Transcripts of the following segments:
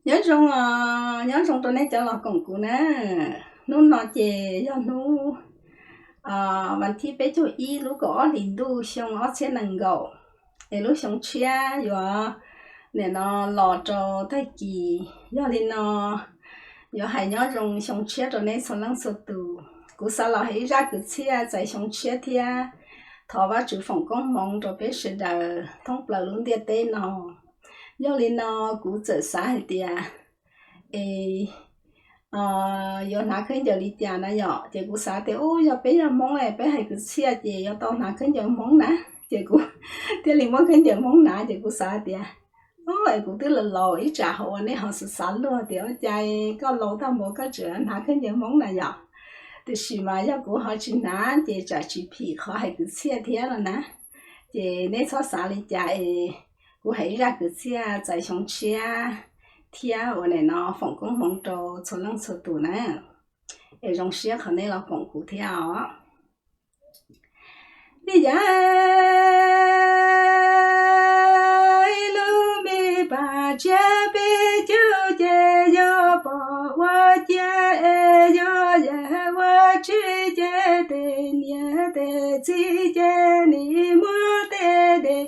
Nyob zoo, nyob zoo rau nej cov los koom kuv na. Hnub no ces yog hnub vas thib peb caug ib lub kaum ob hlis ntuj xyoo ob txhiab nees nkaum, es lub xyoo tshiab yuav nim no los rau tag kis. Yog li no yuav hais nyob zoo xyoo tshiab rau nej txhua leej txhua tus. Kuv xav los hais ib zaj kwv txhiaj txais xyoo tshiab thiab thov Vajtswv foom koob hmoov rau peb sawv daws thoob plaws lub ntiaj teb no. Yog li no kuv txawm xav hais tias es yuav hnav khaub ncaws li cas na yom, ces kuv xav tias ub, yog peb yog Hmoob es peb hais kwv txhiaj ces yuav tau hnav khaub ncaws Hmoob na. Ces kuv thiaj li muab khaub ncaws Hmoob hnav, ces kuv xav tias ub, es kuv twb laus laus ib tsam hauv uas nej ho xav xav luag tias ua cas koj laus tag npaum koj tseem hnav khaub ncaws Hmoob na yom. Tiam sis mas yog kuv ho tsis hnav ces tsam tsis phim qhov hais kwv txhiaj thiab no na. Ces nej txhob xav li cas es kuv hais ib zaj kwv txhiaj txais xyoo tshiab thiab uas nim no foom koob hmoov rau txhua leej txhua tus na. Es zoo siab qhov nej los koom kuv thiab os. Li yav ib lub me pas tsiab peb caug ces yog pom ua ciav es yog yam ua tswj ces tej niam tej txiv ces nim muab tej dej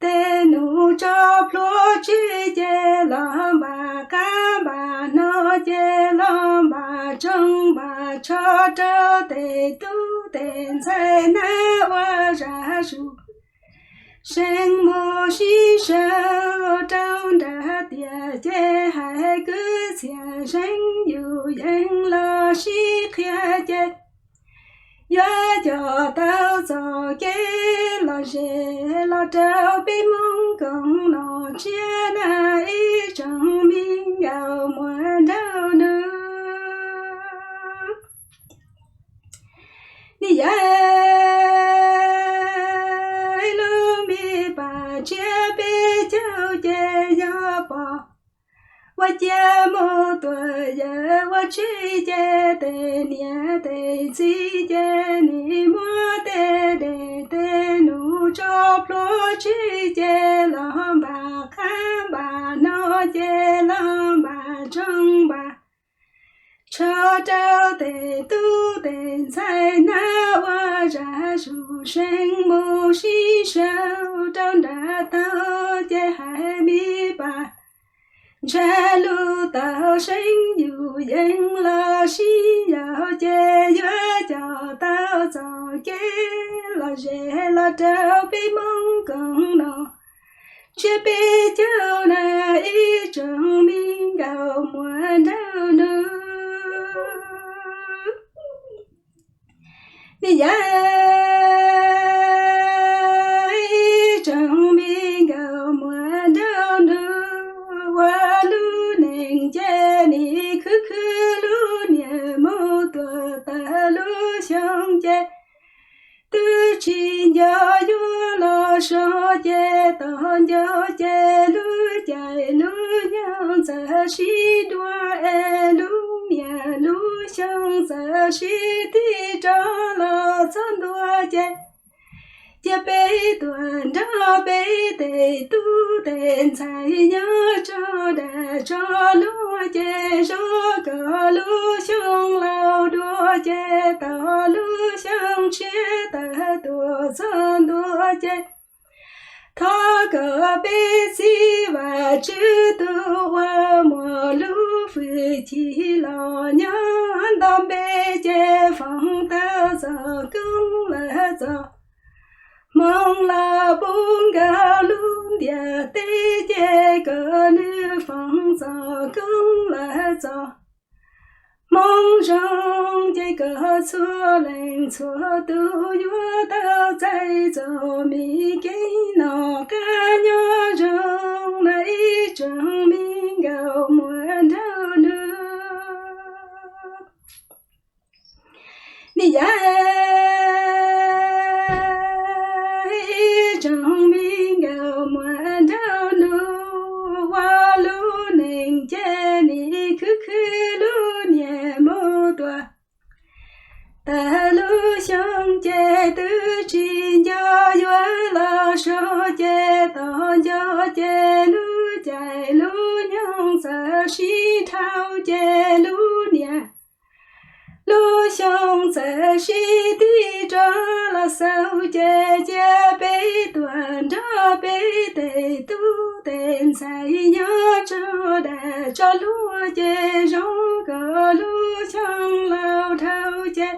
tej num tso plhuav tswj ces los npam qab npam hno ces los npam tsoog npam tsho rau tej tub tej ntxhais hnav ua zam zuj seev mus sib sau rau nram tiaj ces hais kwv txhiaj seev yus yees los sib qhia ces yuav coj tau txoj kev lom zem los rau peb Hmoob koom noj tsiab na ib tsoom me nkauj muam nraug nus. Li yav ib lub me pas tsiab peb caug ces yog pom ua ciav mus tuaj yawm ua tswj ces tej niam tej txiv ces nim muab tej dej tej num tso plhuav tswj ces los npam qab npam hno ces los npam tsoog npam tsho rau tej tub tej ntxhais hnav ua zam zuj seev mus sib sau rau nram taug ces hais me pas ntshai lub taug seev yus yees los sib yaum ces yuav coj tau txoj kev lom zem los rau peb Hmoob koom noj tsiab peb caug na ib tsoom me nkauj muam nraug nus. Li yav ib tsoom me nkauj muam nraug nus, ua lub neej ces nim khwv khwv lub niaj mus tuaj tag lub xyoo ces twb tsis nco yuav los so ces tos nco ces lub caij lub nyoog txawm sib dua es lub niaj lub xyoo txawm sib tig rov los txog ntua ces cia peb tuaj nrog peb tej tub tej ntxhais nyob tso dag tso luag ces zov kom lub xyoo laus dua ces tos lub xyoo tshiab tawm tuaj txog ntua ces thov kom peb txiv Vajtswv tus uas muaj lub hwj chim los nyob nto npe ces foom tau txoj koob lawm txoj hmoov los puv nkaus lub ntiaj teb ces kom nws foom txoj koob lawm txoj hmoov zoo ces kom txhua leej txhua tus yuav tau txais txoj me kev noj qab nyob zoo na ib tsoom me nkauj muam nraug nus. Li yav ib tsoom me nkauj muam nraug nus, ua lub neej ces nim khwv khwv lub niaj mus tuaj tag lub xyoo ces twb tsis nco yuav los so ces tos nco ces lub Ces lub nyoog txawm sib dhau ces lub niam lub xyoo txawm sib tig rov los xaus ces cia peb tuaj nrog peb tej tub tej ntxhais nyob tso dag tso luag ces zoo kom lub xyoo laus dhau ces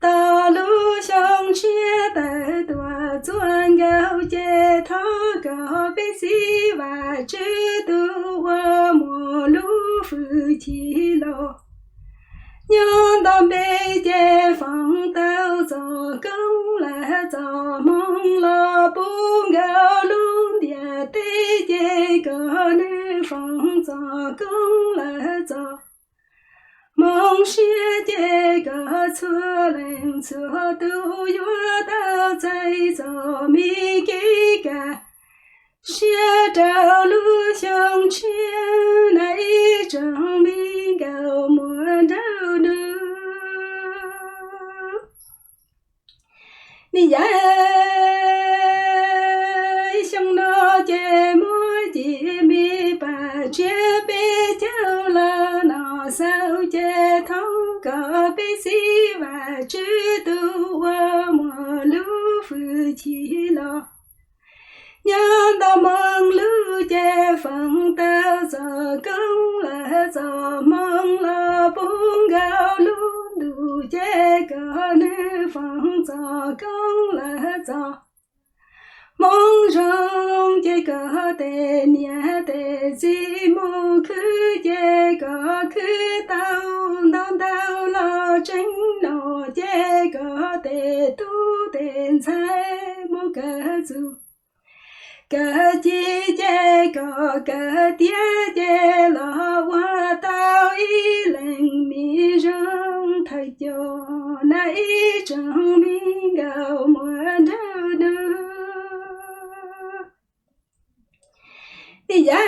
tos lub xyoo tshiab tawm tuaj txuas nkaus ces thov kom peb txiv Vajtswv tus uas muaj lub hwj chim los nyob nto npe ces foom tau txoj koob lawm txoj hmoo los puv nkaus lub ntiaj teb ces kom nws foom txoj koob lawm txoj hmoo siab ces kom txhua leej txhua tus yuav tau txais txoj me kev kaj siab rau lub xyoo tshiab na ib tsoom me nkauj muam nraug nus. Ni yam xyoo no ces muab ci me pas tsiab peb caug los no xaus ces thov kom peb txiv Vajtswv tus uas muaj lub hwj chim los nyob nto moo lug ces foom tau txoj koob lawm txoj hmoo los puv nkaus lub ntuj ces kom nws foom txoj koob lawm txoj hmoo zoo ces kom tej niam tej txiv mus khwv ces kom khwv tau ntau ntau los tseeb no ces kom tej tub tej ntxhais mus kawm txuj kawm ci ces kom kawm tiav ces los ua tau ib leeg me zoo thawj coj na ib tsoom me nkauj muam nraug nus. Ni yam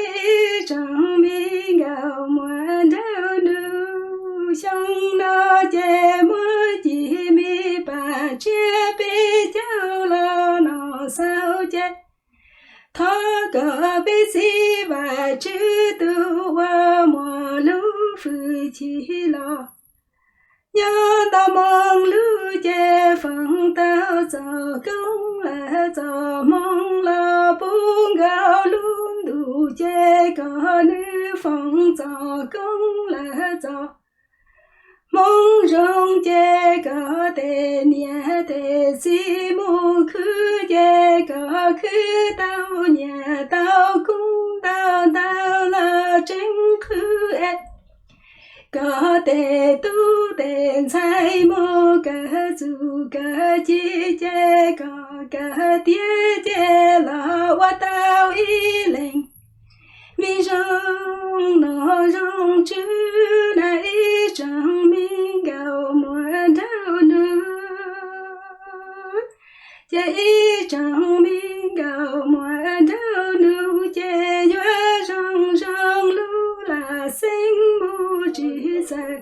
ib tsoom me nkauj muam nraug nus, xyoo no ces muab ci me pas tsiab peb caug los no xaus ces thov kom peb txiv Vajtswv tus uas muaj lub hwj chim los nyob nto moo lug ces foom tau txoj koob lawm txoj hmoo los puv nkaus lub ntuj ces kom nws foom txoj koob lawm txoj hmoo zoo ces kom tej niam tej txiv mus khwv ces kom khwv tau nyiaj tau kub ntau ntau los tseeb qhwv es kom tej tub tej ntxhais mus kawm txuj kawm ci ces kom kawm tiav ces los ua tau ib leeg me zoo nom zoo tswv na ib tsoom me nkauj muam nraug nus. Ces ib tsoom me nkauj muam nraug nus ces yuav zoo zoo lub lam xeeb mus tsis txawj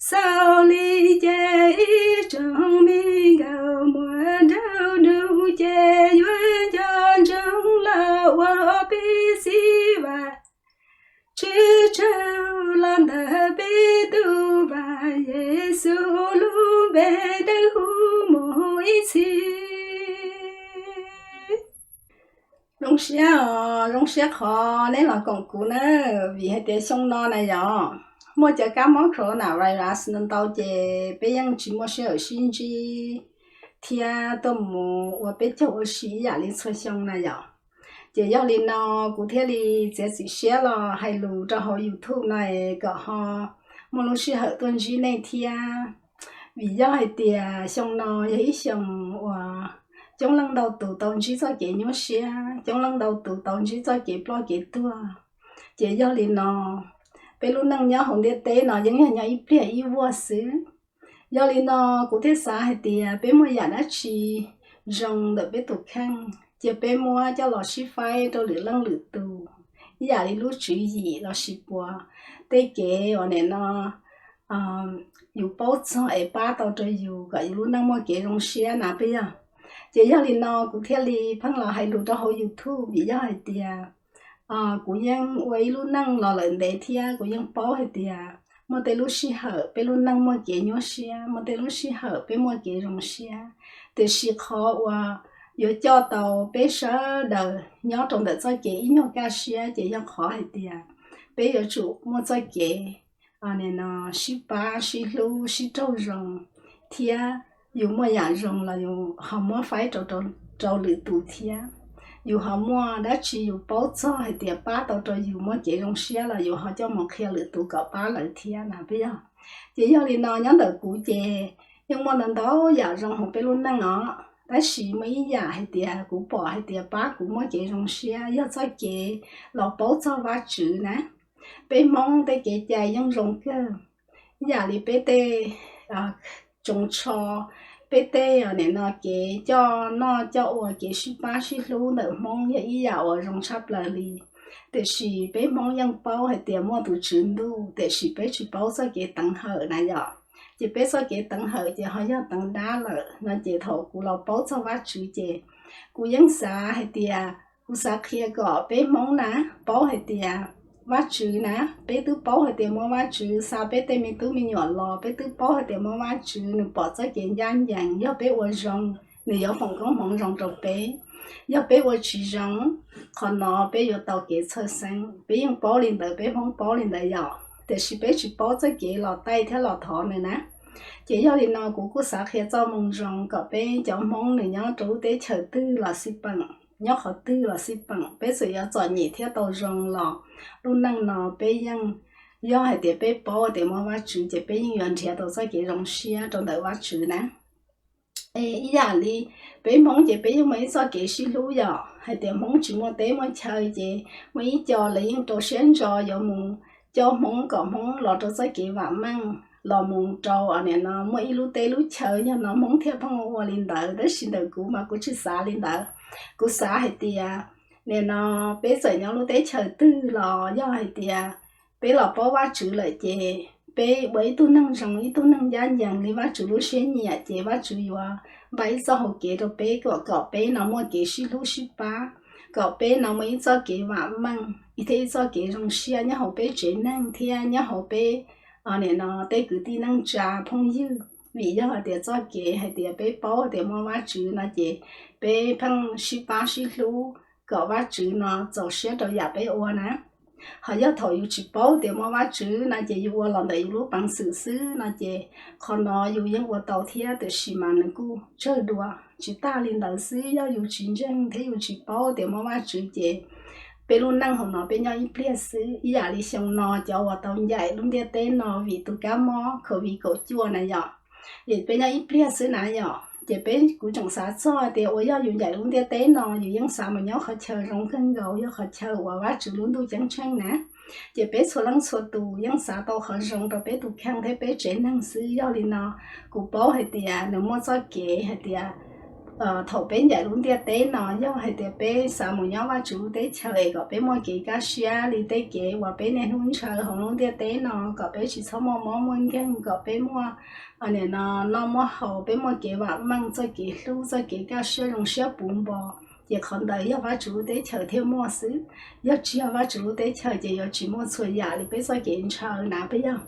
xaus li ces ib tsoom me nkauj muam nraug nus ces yuav nco ntsoov los ua peb txiv Vajtswv tsaug los ntawm peb tus Vaj Yexus lub npe dawb huv mus ib txhis. Zoo siab os, zoo siab qhov neb los koom kuv na, vim hais tias xyoo no na yog muaj cov kab mob coronavirus ntau ntau ces peb yeej tsis muaj sij hawm sib ntsib thiab tuaj mus ua peb caug ua si ib yam li txhua xyoo na yom. Ces yog li no kuv thiaj li txiav txim siab los hais lus rau hauv YouTube no es kom ho muaj lub sij hawm tuaj ntsib nej thiab. Vim yog hais tias xyoo no yog ib xyoo uas coob leej ntau tus tau ntsib txoj kev nyuaj siab, coob leej ntau tus tau ntsib txoj kev ploj kev tuag. Ces yog li no peb lub neej nyob hauv ntiaj teb no yeej yog nyob ib pliag ib vuag xwb. Yog li no kuv thiaj xav hais tias peb muaj yam dab tsi zoo ntawm peb tus kheej ces peb muab coj los sib faib rau lwm leej lwm tus ib yam li lub tswv yim lossis puas tej kev uas nim no yus paub txog es pab tau rau yus kom yus lub neej muaj kev zoo siab na peb yog. Ces yog li no kuv thiaj li pheej los hais lus rau hauv YouTube vim yog hais tias kuv yeej ua ib lub neej los lawm ntev thiab kuv yeej paub hais tias muaj tej lub sij hawm peb lub neej muaj kev nyuaj siab, muaj tej lub sij hawm peb muaj kev zoo siab. Tiam sis qhov uas yuav coj tau peb sawv daws nyob rau ntawm txoj kev ib nyuag kaj siab ces yog qhov hais tias peb yuav tsum muaj txoj kev sib pab sib hlub sib raug zoo, thiab yus muaj yam zoo los yus ho muab faib rau lwm tus thiab. Yus ho muaj dab tsi yus paub txog hais tias pab tau rau yus muaj kev zoo siab los yus ho coj mus qhia lwm tus kom pab lawv thiab na peb yog. Ces yog li no nyob ntawm kuv ces yeej muaj ntau ntau yam zoo hauv peb lub neej os, tab sis muaj ib yam hais tias kuv pom hais tias pab kuv muaj kev zoo siab yog txoj kev los paub txog Vajtswv na. Peb Hmoob tej kev cai yeej zoo kawg, ib yam li peb tej tsoos tsho, peb tej nim no kev coj noj coj ua kev sib pab sib hlub ntawm Hmoob yog ib yam uas zoo tshaj plaws li. Tiam sis peb Hmoob yeej paub hais tias muaj tus Tswv Ntuj, tiam sis peb tsis paub txoj kev teev hawm na yom. Ces peb txoj kev teev hawm ces ho yog teev dab lawm no ces thaum kuv los paub txog Vajtswv ces kuv yeej xav hais tias kuv xav qhia kom peb Hmoob na paub hais tias Vajtswv na, peb twb paub hais tias muaj Vajtswv, xa peb tej me tub me nyuam los peb twb paub hais tias muaj Vajtswv, nws pom txoj kev ncaj ncees, yog peb ua zoo nws yuav foom koob hmoov zoo rau peb. Yog peb ua tsis zoo, qhov no peb yuav tau kev txhawj xeeb. Peb yeej paub li ntawd, peb Hmoob paub li ntawd yom, tiam sis peb tsis paub txoj kev los taij thiab los thov nws na. Ces yog li no kuv kuj xav qhia txoj moo zoo kom peb cov Hmoob nws nyob rau lub teb chaws twg los xij peem, nyob qhov twg los xij peem, peb txawm yuav txom nyem thiab tau zoo los lub neej no peb yeej, yog hais tias peb paub tias muaj Vajtswv ces peb yeej yuav nrhiav tau txoj kev zoo siab rau ntawm Vajtswv na. Es ib yam li peb Hmoob ces peb yeej muaj ib txoj kev sib hlub yom, hais tias Hmoob tsis muaj teb muaj chaw ces muaj ib co lawv yeej rau siab ntso yuav mus coj Hmoob kom Hmoob los rau txoj kev vam meej, los mus rau nim no muaj ib lub teb lub chaw, yog no Hmoob thiaj pheej ua li ntawd. Tab sis ntawm kuv mas kuv tsis xav li ntawd. Kuv xav hais tias nim no peb txawm nyob lub teb chaws twg los yog hais tias peb los paub Vajtswv lawm ces peb ua ib tug neeg zoo, ib tug neeg ncaj ncees li Vajtswv lub siab nyiam ces Vajtswv yuav npaj ib txoj hau kev rau peb kom, kom peb no muaj kev sib hlub sib pab, kom peb no muaj ib txoj kev vam meej thiab ib txoj kev zoo siab nyob hauv peb tsev neeg thiab nyob hauv peb nim no tej kwv tij neej tsa phooj ywg. Vim yog hais tias txoj kev hais tias peb paub hais tias muaj Vajtswv no ces peb pheej sib pab sib hlub kom Vajtswv no txaus siab rau yam peb ua na. Ho yog thaum yus tsis paub tias muaj Vajtswv no ces yus ua los ntawm yus lub peev xwm xwb no ces qhov no yus yeej ua tau thiab, tiam sis mas nws kuj tsawg dua. Tsis tas li ntawd xwb, yog yus tsis ntseeg thiab yus tsis paub tias muaj Vajtswv ces peb lub neej hauv no peb nyob ib pliag xwb. Ib yam li xyoo no cov uas tau ncaim lub ntiaj teb no vim tus kab mob COVID kaum cuaj na yom, es peb nyob ib pliag xwb na yom. Ces peb, kuv tseem xav txog tias uas yog yus ncaim lub ntiaj teb no yus yeej xav mus nyob qhov chaw zoo kawg nkaus, yog qhov chaw uas Vajtswv lub ntuj ceeb tsheej na. Ces peb txhua leej txhua tus yeej xav tau qhov zoo rau peb tus kheej thiab peb tsev neeg xwb. Yog li no kuv paub hais tias nws muaj txoj kev hais tias thaum peb ncaim lub ntiaj teb no, yog hais tias peb xav mus nyob Vajtswv lub teb chaws es kom peb muaj kev kaj siab li tej kev uas peb niaj hnub ntshaw hauv lub ntiaj teb no, kom peb tsis txhob muaj mob muaj nkeeg, kom peb muaj nim no noj muaj haus, peb muaj kev vam meej, txoj kev hlub, txoj kev kaj siab zoo siab puv npo, ces qhov ntawd yog Vajtswv lub teb chaws thiaj muaj xwb. Yog tsis yog Vajtswv lub teb chaws ces yuav tsis muaj txhua yam li peb txoj kev ntshaw na peb yog.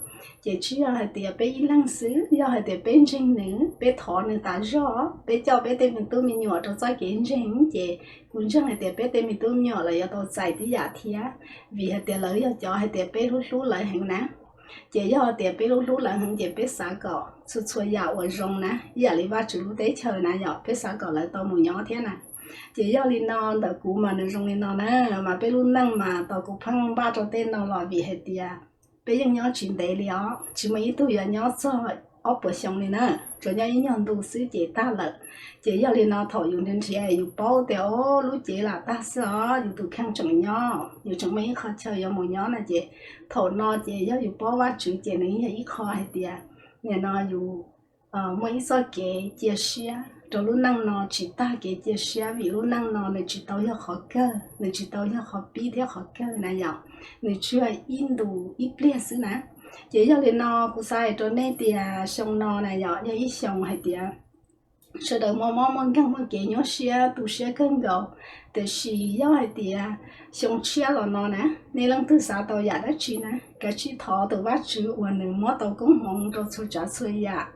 Ces tsis yog hais tias peb ib leeg xwb, yog hais tias peb ntseeg nws, peb thov nws tas zog, peb coj peb tej me tub me nyuam rau txoj kev ntseeg ces kuv ntseeg hais tias peb tej me tub me nyuam los yuav tau txais tib yam thiab, vim hais tias lawv yog cov hais tias peb hlub hlub lawv heev na. Ces yog tias peb hlub hlub lawv heev ces peb xav kom txhua txhua yam uas zoo na, ib yam li Vajtswv lub teb chaws na yom, peb xav kom lawv tau mus nyob thiab na. Ces yog li no ntawm kuv mas nws zoo li no na, mas peb lub neej mas tau kuv pheej npaj rau tej no los vim hais tias peb yeej nyob tsis ntev li os, tsis muaj ib tug yuav nyob txog ob puas xyoo li na, tsuas nyob ib nyuag ntu xwb ces tag lawm. Ces yog li no thaum yus nrhiav nrhiav yus paub tias o lub cev lam tag xwb os, yus tus kheej tseem nyob, yus tseem muaj ib qho chaw yuav mus nyob no ces thaum no ces yog yus paub Vajtswv ces nws yog ib qho hais tias nim no yus muaj ib txoj kev cia siab rau lub neej no tsis tag kev cia siab, vim lub neej no nws tsis tau yog qhov kawg, nws tsis tau yog qhov pib thiab qhov kawg na yom, nws tsuas yog ib ntus ib pliag xwb na. Ces yog li no kuv xav hais rau nej tias xyoo no na yom, yog ib xyoo hais tias sawv daws muaj mob muaj nkeeg muaj kev nyuaj siab tu siab kawg nkaus. Tiam sis yog hais tias xyoo tshiab los no na, nej leej twg xav tau yam dab tsi na, kav tsij thov tus Vajtswv uas nws muab tau koob hmoov rau txhua tsav txhua yam,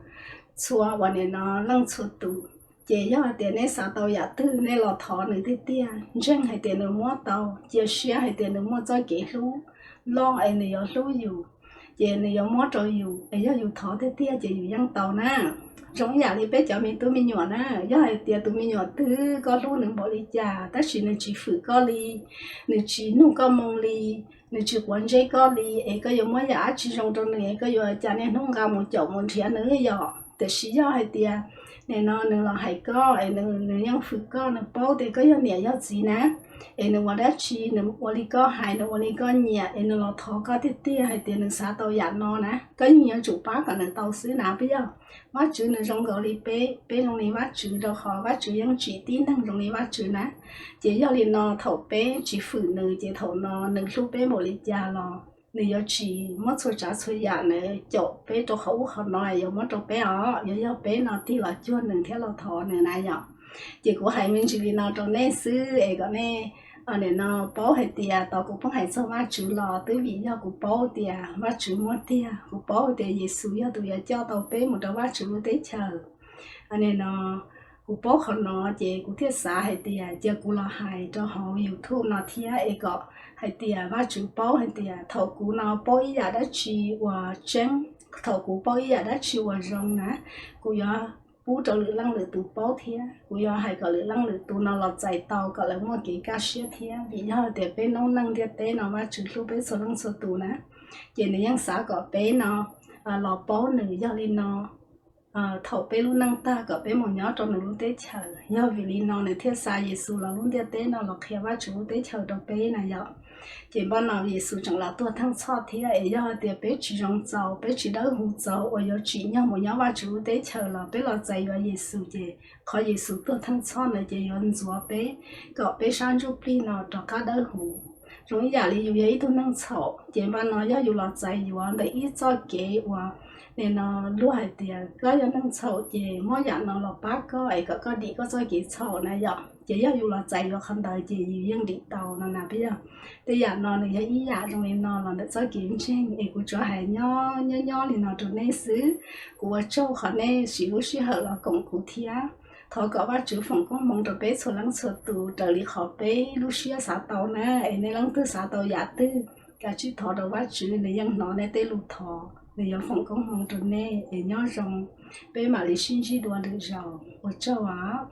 txhua uas nim no leej txhua tus. Ces yog hais tias nej xav tau yam twg nej los thov nws tiag tiag, ntseeg hais tias nws muab tau, cia siab hais tias nws muaj txoj kev hlub loj es nws yuav hlub yus, ces nws yuav muab rau yus es yog yus thov tiag tiag ces yus yeej tau na. Zoo ib yam li peb cov me tub me nyuam na, yog hais tias tus me nyuam twg koj hlub nws npaum li cas tab sis nws tsis fwm koj li, nws tsis nug koj moo li, nws tsis quav ntsej koj li, es koj yuav muab yam dab tsi zoo rau nws, koj yuav cas niaj hnub nqa mus caum mus nrhiav nws yom? Tiam sis yog hais tias nim no nws los hais koj es nws yeej fwm koj, nws paub tias koj yog niam yog txiv na, es nws ua dab tsi nws ua li koj hais, nws ua li koj nyiam, es nws los thov koj tiag tiag hais tias nws xav tau yam no na, koj yeej yuav tsum pab kom nws tau xwb na, puas yog? Vajtswv nws zoo nkaus li peb, peb zoo li Vajtswv, rau qhov Vajtswv yeej tsim tib neeg zoo li Vajtswv na. Ces yog li no thaum peb tsis fwm nws ces thaum no nws hlub peb npaum li cas los nws yuav tsis muab txhua tsav txhua yam nws caum peb rau qhov ub qhov no yuav muab rau peb os, yuav yog peb no tig los cuag nws thiab los thov nws na yom. Ces kuv hais me ntsis li no rau nej xwb es kom nej nim no paub hais tias tau kuv pheej hais txog Vajtswv los twb vim yog kuv paub tias Vajtswv muaj tiag, kuv paub tias Yexus yog tus yuav coj tau peb mus rau Vajtswv lub teb chaws. Nim no kuv paub qhov no ces kuv thiaj xav hais tias cia kuv los hais rau hauv YouTube no thiab es kom hais tias Vajtswv paub hais tias thaum kuv no paub ib yam dab tsi uas tseeb, thaum kuv paub ib yam dab tsi uas zoo na, kuv yuav pub rau lwm leej lwm tus paub thiab kuv yuav hais kom lwm leej lwm tus no los txais tau kom lawv muaj kev kaj siab thiab. Vim yog tias peb noob neej ntiaj teb no Vajtswv hlub peb txhua leej txhua tus na, ces nws yeej xav kom peb no los paub nws. Yog li no thaum peb lub neej tag kom peb mus nyob rau nws lub teb chaws. Yog vim li no nws thiaj xa Yexus los lub ntiaj teb no los qhia Vajtswv lub teb chaws rau peb na yom. Ces npaj no Yexus tseem los tuag theej txhoj thiab es yog tias peb tsis zoo txaus, peb tsis dawb huv txaus uas yuav tsim nyog mus nyob Vajtswv lub teb chaws los peb los txais yuav Yexus ces qhov Yexus tuag theej txhoj ntawd ces yuav ntxuav peb kom peb sab ntsuj plig no rov qab dawb huv. Zoo ib yam li yus yog ib tug neeg txhaum ces npaj no yog yus los txais yuav ntawm ib txoj kev uas nim no luag hais tias koj yog neeg txhaum ces muab yam no los pab koj es kom koj dim koj txoj kev txhaum na yom. Ces yog yus los txais yuav qhov ntawd ces yus yeej dim tau no na, puas yog? Tej yam no nws yog ib yam zoo li no los ntawm txoj kev ntseeg es kuv tsuas hais nyob nyob nyob li no rau nej xwb. Kuv ua tsaug qhov nej siv lub sij hawm los koom kuv thiab. Thov kom Vajtswv foom koob hmoov rau peb txhua leej txhua tus raws li qhov peb lub siab xav tau na. Es nej leej twg xav tau yam twg, kav tsij thov rau Vajtswv, nws yeej hnov nej tej lus thov, nws yuav foom koob hmoov rau nej. Es nyob zoo, peb mam li sib ntsib dua lwm zaus, ua tsaug os.